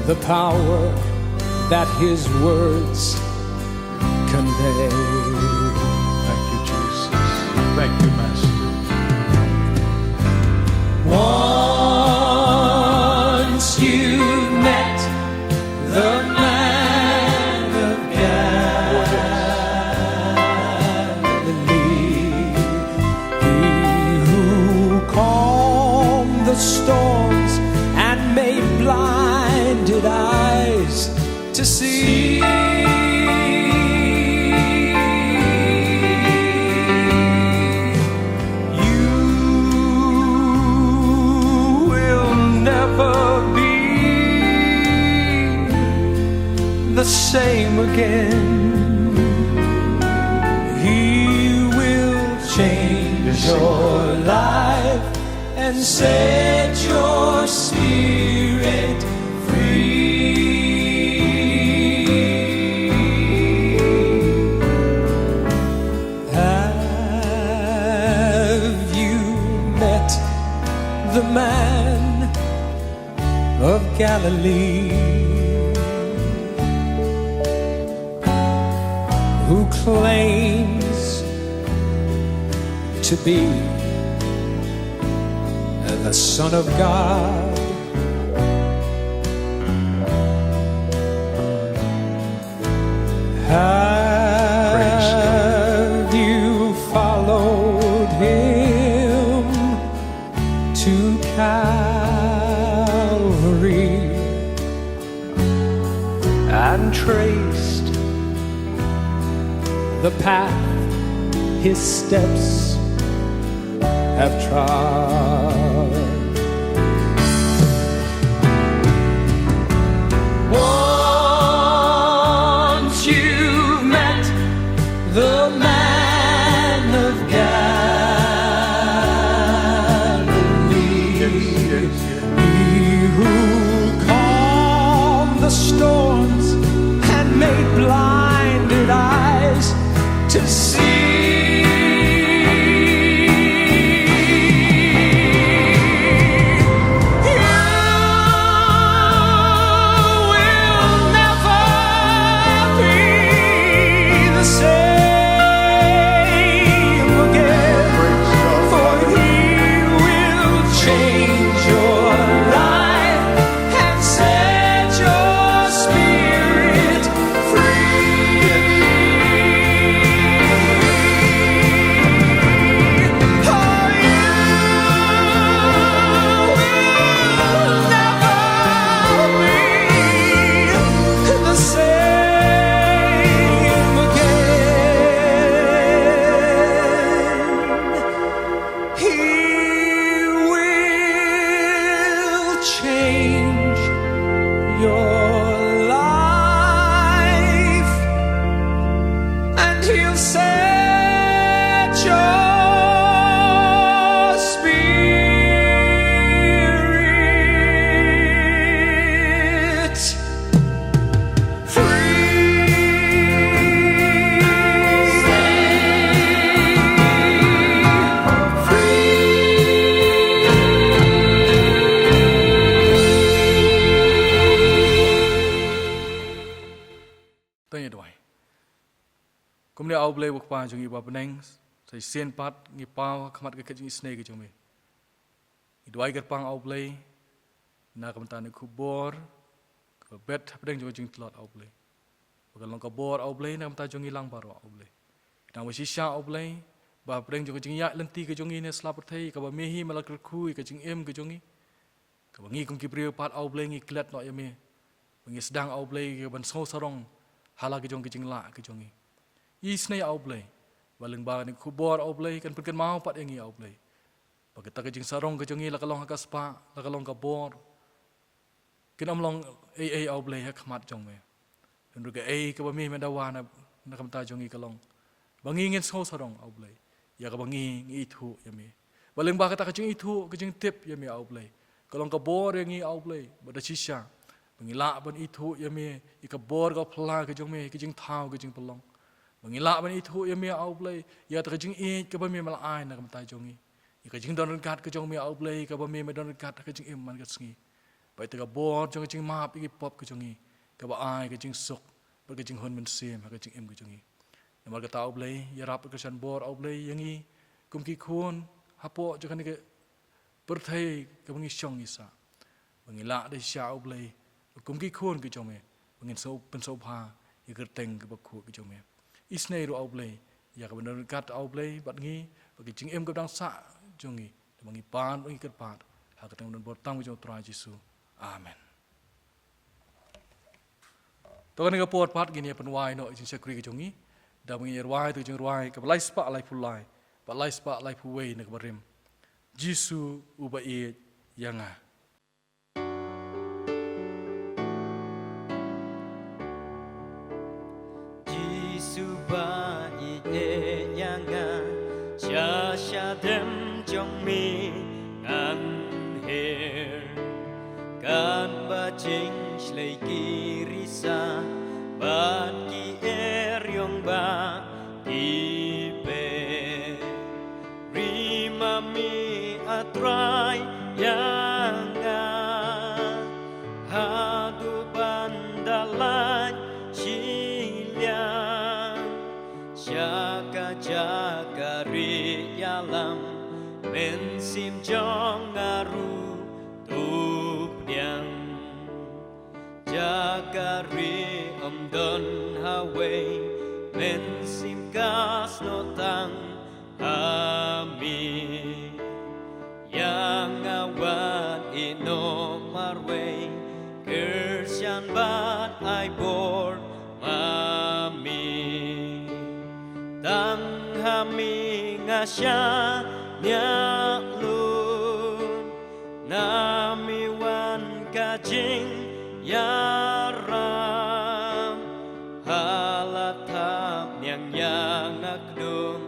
the power that his words convey? Thank you, Jesus. Thank you, Master. Once you've met the man of Galilee, he who calmed the storms and made blinded eyes to see. You will never be the same again. He will change your life and set your spirit free. Have you met the man of Galilee who claims to be the Son of God? Praise God. Have you followed him to Calvary and traced the path his steps have trod? Once you've met the man of Galilee, he who calmed the storms and made blinded eyes to see. Blei, U Kpa jong ngi uba ha bneng, sa shisien pat ngi paw ha khmat ka khet jingisynei ka jong me. Ngi duwai kyrpang, A U Blei, na ka bynta kane ka khubor kaba bet hapdeng jong ka jingtlot, A U Blei. Ba kan long ka bor, A U Blei, na ka bynta jong ngi lang baroh, A U Blei. Khnang ba shisha, A U Blei, ba hapdeng jong ka jingïaid lynti ka jong ngi ne sla pyrthei, kaba me hi me la kyrkhu ïa ka jingim ka jong ngi, kaba ngi kum ki briew pat, A U Blei, ngi klet noh ïa me. Ba ngi sdang, A U Blei, ka ban sngew sarong ha la ka jong ka jinglah ka jong ngi. Isynei, A U Blei, ba lyngba kane ka khubor, A U Blei, kan pynkynmaw pat ïa ngi, A U Blei, ba kata ka jingsarong ka jong ngi, la ka long ha ka spah, la ka long ka bor, kin ym long ei ei, A U Blei, ha khmat jong me. Hynrei kaei kaba me me dawa na, na ka bynta jong ngi ka long ba ngi ngin sngew sarong, A U Blei, ïa kaba ngi ngi ithuh ïa me. Ba lyngba kata ka jingithuh, ka jingtip ïa me, A U Blei, ka long ka bor ïa ngi, A U Blei, ba da shisha ba ngi lah ban ithuh ïa me, ïa ka bor ka phylla ka jong me, ka jingthaw ka jingpynlong. Ba ngi lah ban ithuh ïa me, A U Blei, ïa kata ka jingïeit kaba me me la ai na ka bynta jong ngi. Ïa ka jingdon ryngkat ka jong me, A U Blei, kaba me me don ryngkat ha ka jingim man ka sngi. Ba ïa kata ka bor jong ka jingmap ïa ki pop ka jong ngi, kaba ai ka jingsuk bad ka jinghun mynsiem ha ka jingim ka jong ngi. Namar kata, A U Blei, ïarap kyrshan bor, A U Blei, ïa ngi kum ki khun hapoh jong kane ka pyrthei kaba ngi shong ngi sah. Ba ngi lah da shisha, A U Blei, ba kum ki khun ki jong me, ba ngin sngewpynsngewbha ïa ka kyrteng kaba khuid ka jong me. Isynei ruh, A U Blei, ïa ka ban don ryngkat, A U Blei, bad ngi, bad ka jingim kaba dang sah jong ngi, da ba ngi pan, ba ngi kyrpad ha ka kyrteng ba don bor tam ka jong U Trai Jisu. Amen. To kane ka por pat ngin ïa pynwai noh ka jingshakri ka jong ngi, da ba ngin ïa rwai ïa ka jingrwai kaba lai spah laiphew lai bad lai spah laiphew wei na kaba rim: Jisu uba ïeit ïa nga. Jisu ba ïeit ïa nga, sha shadem jong me ngan her. Katba jingshlei ki risa bad ki eriong ba ki pher, ri ma me, A Trai, ïa nga haduh ban da lait shiliang. Sha ka jaka rieh ïalam, mynsiem jong nga ruh to pdiang. Jaka rieh ym don hawei, mynsiem ka snoh tang ha me. Ïa nga wat ïehnoh marwei, kyrshan bad ai bor ma me. Tang ha me nga shaniah lut, na me wan ka jingïarap. Ha la thapniang ïa nga kdum,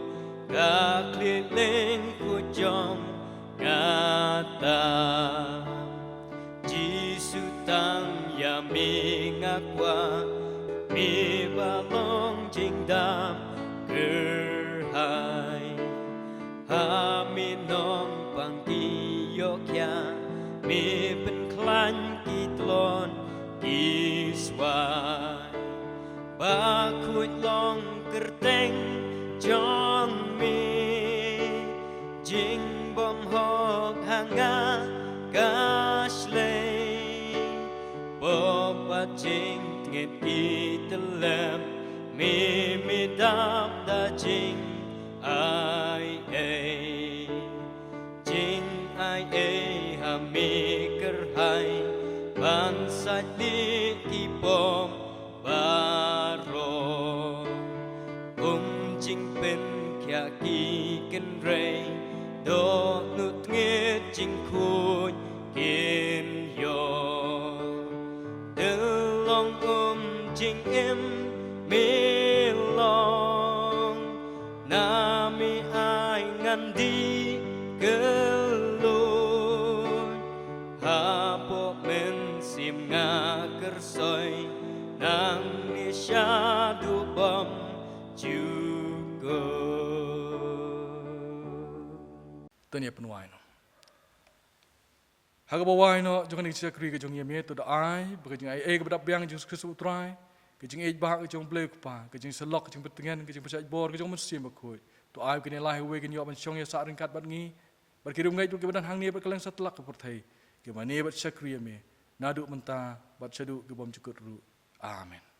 ka khlieh lyngkhuid jong nga tam. Jisu, tang ïa me nga kwah, me ba long jingdap kyrhai. Ha me nongpang ki ïoh khia, me pynkhlaiñ ki tlot ki swai. Ba khuid long kyrteng jong me, jingbym hok ha nga ka shlei. Pop bad jingtngit ki tyllep, me me dap da jingaiei. Jingaiei ha me kyrhai, ban sait lieh ki pop baroh. Um jingpynkhiah ki kynrei, dohnud tngit jingkhuid kin ïoh. Te long um jingim me long, na me ai ngan dih kylluid. Hapoh mynsiem nga kyrsoi, nangne shaduh bymjukut. To ngin ïa pynwai noh. Ha kaba wai noh jong kane ka shakri ka jong ngi ïa me, to da ai ba ka jingaiei kaba dap biang jong U Jisu Khrist U Trai, ka jingïeit ba ka jong U Blei U Kpa, ka jingsyllok, ka jingpyntngen, ka jingpynshait bor ka jong U Mynsiem Bakhuid. To ai ba kine lai ha kawei kin ïoh ban shong ïasaid ryngkat bad ngi bad ki riewngeit ruh kiba don hangne bad kylleng satlak ka pyrthei, ki mane bad shakri ïa me naduh mynta bad shaduh ki bymjukut ruh. Amen.